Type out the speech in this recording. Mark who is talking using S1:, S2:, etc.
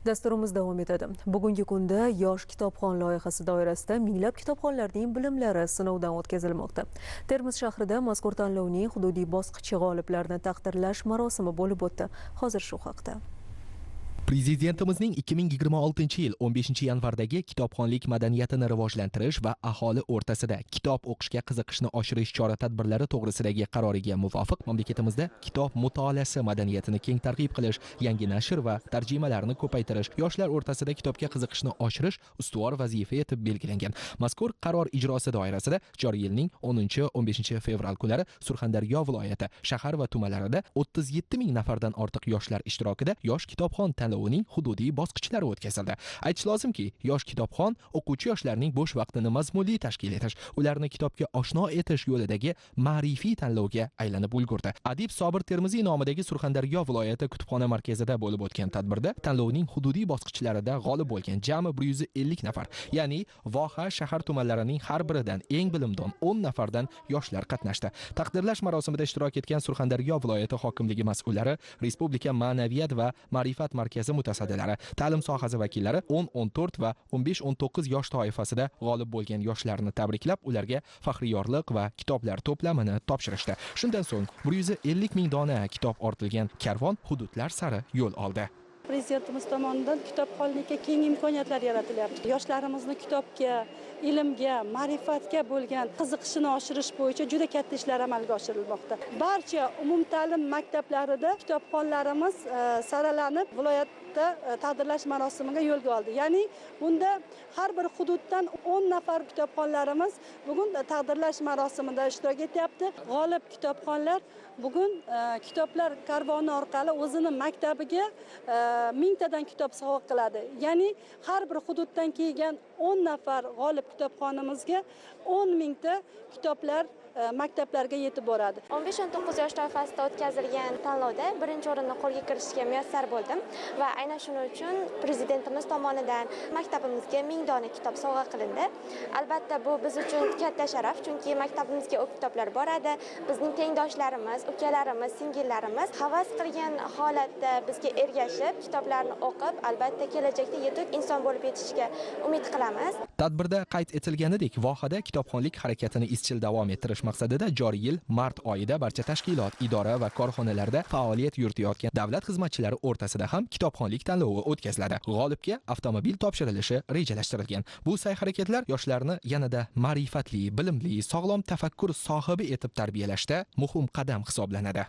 S1: Dasturimiz davom etadi. Bugungi kunda Yosh kitobxon loyihasi doirasida minglab kitobxonlarning bilimlari sinovdan o'tkazilmoqda. Termiz shahrida mazkur tanlovning hududiy bosqichi g'oliblarini taqdirlash marosimi bo'lib o'tdi. Hozir shu haqda.
S2: Prezidentimizning 2026-yil 15-yanvardagi kitobxonlik madaniyatini rivojlantirish va aholi o'rtasida kitob o'qishga qiziqishni oshirish chora-tadbirlari to'g'risidagi qaroriga muvofiq mamlakatimizda kitob mutolaasi madaniyatini keng targ'ib qilish, yangi nashr va tarjimalarni ko'paytirish, yoshlar o'rtasida kitobga qiziqishni oshirish ustuvor vazifa etib belgilangan. Mazkur qaror ijrosi doirasida joriy yilning 10-15 fevral kunlari Surxondaryo viloyati shahar va tumanlarida 37 ming nafardan ortiq yoshlar ishtirokida Yosh kitobxon tanlovining hududiy bosqichlari o'tkazildi. Aytish lozimki, Yosh kitobxon o'quvchi yoshlarning bo'sh vaqtini mazmunli tashkil etish, ularni kitobga oshno etish yo'lidagi ma'rifiy tanlovga aylanib ulgurdi. Adib Sobir Termiziy nomidagi Surxondaryo viloyati kutubxona markazida bo'lib o'tgan tadbirda tanlovning hududiy bosqichlarida g'olib bo'lgan jami 150 nafar, ya'ni voha, shahar, tumanlarining har biridan eng bilimdon 10 nafardan yoshlar qatnashdi. Taqdirlash marosimida ishtirok etgan Surxondaryo viloyati hokimligi mas'ullari, Respublika ma'naviyat va ma'rifat markazi mutasaddilari, ta'lim sohasi vakillari 10, 14 va 15, 19 yosh toifasida g'olib bo'lgan yoshlarni tabriklab, ularga faxriy yorliq va kitoblar to'plamini topshirishdi. Shundan so'ng 150 ming dona kitob ortilgan karvon hududlar sari yo'l oldi.
S3: Prezidentimiz tomonidan kitobxonlikka keng imkoniyatlar yaratilyapti. Yoshlarimizni kitobga, ilmga, ma'rifatga bo'lgan qiziqishini oshirish bo'yicha juda katta ishlar amalga oshirilmoqda. Barcha umumta'lim maktablarida kitobxonlarimiz saralanib, viloyatda taqdirlash marosimiga yo'lga oldi. Ya'ni bunda har bir hududdan 10 nafar kitobxonlarimiz bugun taqdirlash marosimida ishtirok etyapti. G'olib kitobxonlar bugun kitoblar karvoni orqali o'zini maktabiga mingtadan kitob sovg'a qiladi. Ya'ni har bir hududdan kelgan 10 nafar g'olib kitobxonimizga 10 mingta kitoblar maktablarga yetib boradi.
S4: 15-19 yosh toifasida o'tkazilgan tanlovda birinchi o'rinni qo'lga kiritishga muyassar bo'ldim va aynan shuning uchun prezidentimiz tomonidan maktabimizga 1000 dona kitob sovg'a qilindi. Albatta, bu biz uchun katta sharaf, chunki maktabimizga u kitoblar boradi. Bizning tengdoshlarimiz, ukalarimiz, singillarimiz havas qilgan holatda bizga ergashib, kitoblarni o'qib, albatta, kelajakda yetuk inson bo'lib yetishishiga umid qilamiz.
S2: Tadbirda qayd etilganidek, vohada kitobxonlik harakatini izchil davom ettirish maqsadida joriy yil mart oyida barcha tashkilot, idora va korxonalarda faoliyat yuritayotgan davlat xizmatchilari o'rtasida ham kitobxonlik tanlovi o'tkaziladi. G'olibga avtomobil topshirilishi rejalashtirilgan. Bu sa'y harakatlar yoshlarni yanada ma'rifatli, bilimli, sog'lom tafakkur sohibi etib tarbiyalashda muhim qadam hisoblanadi.